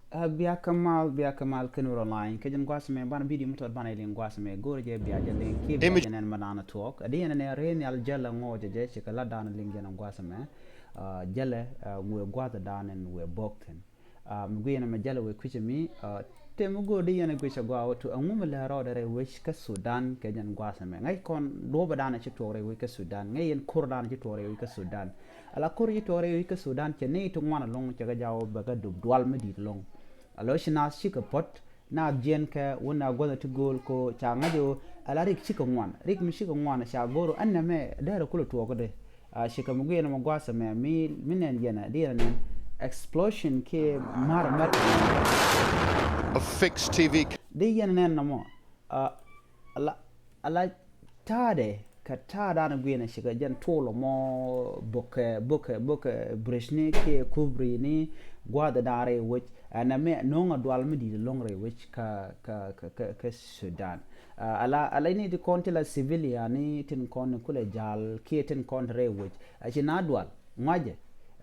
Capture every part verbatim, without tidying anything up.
Ɛ, bia kɛ mal, bia kɛ mal kɛn wä online. Kɛ jɛn gua̱a̱th mɛ, banɛ video mi tɔt banɛ liŋ gua̱a̱th mɛ. Go̱o̱rɛ jɛ bia jɛ liŋ kiɛ bia jɛ nɛn ma da̱a̱n tuɔɔk. Ɛ di yɛn nɛ rɛy nhial jälɛ ŋɔɔcɛ jɛ, cikɛ la da̱a̱n liŋ jɛn gua̱a̱th mɛ. Ɛ, jälɛ, ɛ, wëë gua̱a̱th da̱a̱n ɛn wëë bok thi̱n. Ɛ, mi gui̱ yɛn mɛ jälɛ wëë kui̱cɛ mi, ɛ, tëë mi go̱o̱r di yɛn gui̱cɛ gɔaa wä tu, ɛŋu mi lɛ rɔɔdɛ rɛy wec kä Sudan kɛ jɛn gua̱a̱th mɛ. Ŋäc kɔn duɔ̱ɔ̱pɛ da̱a̱n ci tuɔɔk rɛy wec kä Sudan. Ŋäc yɛn ko̱r da̱a̱n ci tuɔɔk rɛy wec kä Sudan. Ala ko̱r ci tuɔɔk rɛy wec kä Sudan cɛ nɛy ti ŋuan ɛlɔ̱ŋ cɛ kɛ jaw bɛ kɛ dup dual mi di̱i̱t ɛlɔ̱ŋ. Ala ci naath cikɛ puɔ̱t, naath jiɛn kɛ wun a gua̱th ti gööl ko ca ŋa̱c ɣöö ala rik cikɛ ŋuan, rik mi cikɛ ŋuan ca go̱r ɣöö ɛn nɛmɛ dɛrɛ kulɛ tuɔɔk dee. A, cikɛ mi guiɛn mɛ gua̱a̱th ɛmɛ mi, mi nɛn yɛn ɛ, di yɛn ɛ nɛn explosion kiɛ ma̱r mɛr. A fix T V. Di yɛn ɛ nɛn nɔmɔ. A, ala, ala ta̱a̱dɛ, kɛ ta̱a̱dan guiɛn cikɛ jɛn tuul mɔ bokɛ, bokɛ, bokɛ bridge ni kiɛ kubri ni gua̱a̱th da̱a̱n rɛy wec. Ɛn ɛmɛ no̱o̱ŋ a dual mi di̱i̱t ɛlɔ̱ŋ rɛy wec kä, kä, kä, kä, kä Sudan. A, ala, ala ni ti kɔn ti la civilian ni tin kɔn ni kulɛ ja̱l kiɛ tin kɔn ti rɛy wec. A ci na dual ŋuacɛ,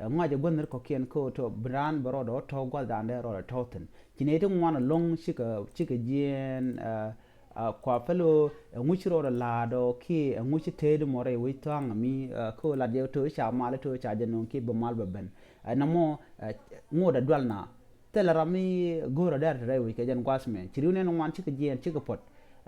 ɛ, ŋuacɛ gua̱th ni ri kɔ̱kiɛn kä ɣöö tɔ bi raan bɛ rɔɔdɛ ɣöö tɔ̱ gua̱th da̱a̱n dee rɔɔdɛ tɔ̱ thi̱n. Ci nɛy ti ŋuan ɛlɔ̱ŋ cikɛ, cikɛ jiɛɛn, ɛ, a, kua pɛlo, ɛ, ŋuci rɔɔdɛ la̱a̱dɔ kiɛ, ɛ, ŋuci teet mɔ rɛy wec tha̱a̱ŋ mi, ɛ, kä lat jɛ to ca mal to ca jɛ no̱o̱ŋ kiɛ bi mal bɛ ben. Ɛ, nɔmɔ, ɛ, ŋot ɛ dual na. Thilɛ ram mi go̱o̱r ɛ dɛr te rɛy wec kɛ jɛn gua̱a̱th mɛ. Ci riw nɛn ŋuan cikɛ jiɛɛn cikɛ puɔ̱t,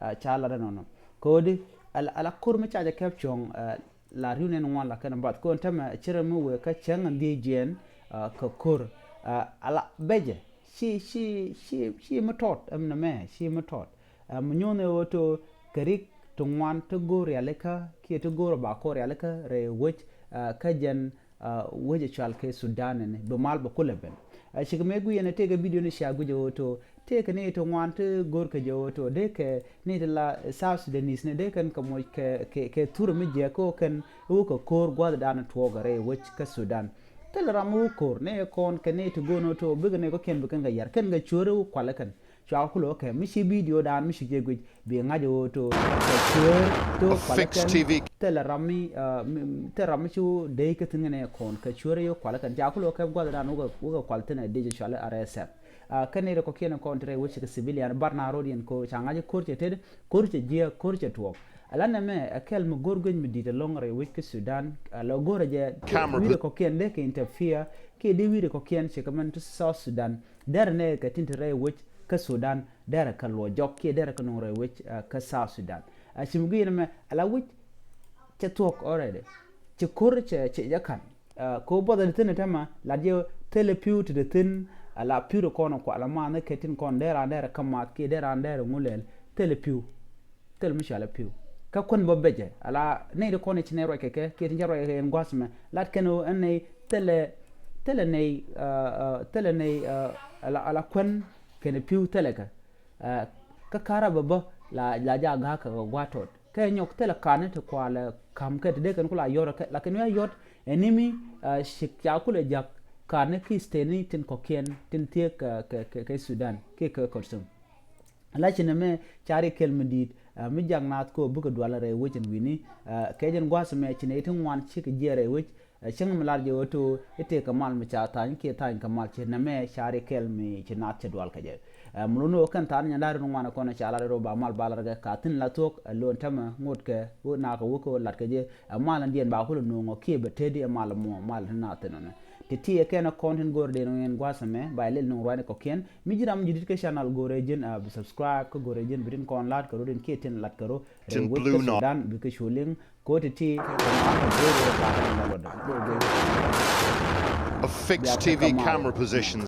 ɛ, ca lat ɛnɔnɔ. Kɛ ɣöö di, ɛ, ɛ la ko̱r mi ca jɛ kɛp cuɔ̱ŋ, ɛ, la riw nɛn ŋuan la kɛn bath. Kɛ ɣöö tämɛ ci ram mi wëë kä cäŋ ɛn dhiec jiɛɛn, ɛ, kɛ ko̱r, ɛ, ala bɛcɛ. Ci, ci, ci, ci mi tɔt, ɛm nɛmɛ, ci mi tɔt. Ɛ, mi nyuɔ̱n ɛ ɣöö to kɛ rik ti ŋuan ti go̱o̱r rialikä kiɛ ti go̱o̱r ba ko̱r rialikä rɛy wec, ɛ, kä jɛn, ɛ, wec ɛ cual kɛ Sudan ɛni bi mal bɛ kulɛ ben. Ɛ, cikɛ mëë guiɛn ɛ tëëkɛ video ni cia guic ɛ ɣöö to tëëkɛ ni ti ŋuan ti go̱o̱r kɛ jɛ ɣöö to dee kɛ ni ti la South Sudanese ni dee kɛn kɛ moc kɛ, kɛ, kɛ thurɛ mi jiɛk kä ɣöö kɛn wä kɛ ko̱o̱r gua̱th da̱a̱n tuɔɔk ɛ rɛy wec kä Sudan. Thilɛ ram mi wä ko̱o̱r ni ɛ kɔn kɛ ni ti go̱o̱r ni ɣöö to bikɛ ni kɔ̱kiɛn bi kɛn kɛ yar kɛn kɛ cuäär wä kualä kɛn. Cua kulɛ wä kɛ mi ci video dan mi ci jɛ guic bi ŋa̱c ɣöö to kɛ cuäär to kualä kɛn. Thilɛ ram mi, ɛ, mi, thilɛ ram mi ci wä dee kä thi̱n kɛn ɛ kɔn kɛ cuäär yɛ kualä kɛn. Cua kulɛ wä kɛ gua̱th dan wä kɛ, wä kɛ kual thi̱n ɛ dee jɛ cualɛ R S F. Ɛ, kɛn ni rɛ kɔ̱kiɛn kɔn ti rɛy wec kɛ civilian bar na road yɛn ko ca ŋa̱c ko̱r cɛ tet, ko̱r cɛ jiɛ, ko̱r cɛ tuɔɔk. Ala nɛmɛ ɛ kɛl mi go̱r guic mi di̱t ɛlɔ̱ŋ rɛy wec kä Sudan. Ɛ, lɔ go̱r ɛ jɛ wi̱i̱ rɛ kɔ̱kiɛn dee kɛ interfere kiɛ dee wi̱i̱ rɛ kɔ̱kiɛn cikɛ mɛn ti South Sudan. Derɛ nɛ kɛ tin ti rɛy wec kä Sudan, derɛ kɛ luɔ jɔk kiɛ derɛ kɛ nuŋ rɛy wec, ɛ, kä South Sudan. Ɛ, ci mi gui̱n mɛ ala wi̱c cɛ thuɔ̱k already. Ci ko̱r cɛ, cɛ jɛ ka̱n. Ɛ, ko buɔth ɛ ti thi̱n ɛ tämɛ lat jɛ thilɛ pi̱w ti ti thi̱n, ala pi̱w ti kɔn kualɛ ma̱a̱n ni kɛ tin kɔn derɛ an derɛ kä math kiɛ derɛ an derɛ ŋulɛl thilɛ pi̱w. Thil mi cualɛ pi̱w. Kä kuän bä becɛ ala nɛy ti kɔn i̱ ci nɛy ruac kɛ kɛ kiɛ tin cä ruac kɛ kɛ in gua̱th mɛ lat kɛn ɣöö ɛn nɛy thilɛ, thilɛ nɛy, ɛ, ɛ, thilɛ nɛy, ɛ, ala, ala kuän kɛn pi̱w thilɛ kɛ. Ɛ, kä ka̱rä bä bä la, la ja ga̱a̱k kɛ kɛ gua̱a̱t tɔt kɛ nyɔk thilɛ ka̱n ni ti kualɛ ka̱m kɛ ti dee kɛn ku la yɔt kɛ la kɛn wi̱i̱ a yɔt ɛn ni mi, ɛ, cik ca kulɛ jak ka̱n ni ki steni tin kɔ̱kiɛn tin thiek kɛ, kɛ, kɛ, kɛ Sudan kiɛ kɛ Khartoum. La ci nɛmɛ ca ri kɛl mi di̱i̱t, ɛ, mi jak naath kɛ ɣöö bikɛ dual rɛy wec ɛn wi̱ni, ɛ, kɛ jɛn gua̱a̱th ɛmɛ ci nɛy ti ŋuan cikɛ jiɛɛr rɛy wec, ɛ, cäŋ mi lar jɛ ɣöö to i̱ tëëkɛ mal mi ca tha̱a̱ny kiɛ tha̱a̱ny kɛ mal ci nɛmɛ ca ri kɛl mi ci naath cɛ dual kɛ jɛ. Ɛ, mi luni ɣöö kɛn tha̱a̱n nyɛ da̱r in ŋuan kɔn ca lar in rɔ ba mal ba lar kɛ ka thi̱n la thuɔ̱k, ɛ, lo̱n tämɛ ŋot kɛ ɣöö nakä wä kɛ ɣöö lat kɛ jɛ, ɛ, mal in diɛn ba kulɛ nuɔ̱ɔ̱ŋ ɔ kiɛ bɛ teti ɛ mal mɔ mal in naath thin ɔnɛ. Ti ti ɛ kɛn ɛ kɔn tin go̱o̱r den ɣöö in gua̱a̱th ɛmɛ ba ɛ lɛl nuŋ ruac ni kɔ̱kiɛn. Mi ji̱ ram ji̱ di̱t kä channel go̱o̱rɛ ji̱n, ɛ, bi subscribe kä go̱o̱rɛ ji̱n bi tin kɔn lat kɛ rot in kiɛ tin lat kɛ rot rɛy wec kä Sudan bi kä cu liŋ. Ko ti ti kɛ ŋuan kɛ go̱o̱rɛ lat kɛ lɔt. A fixed T V camera position.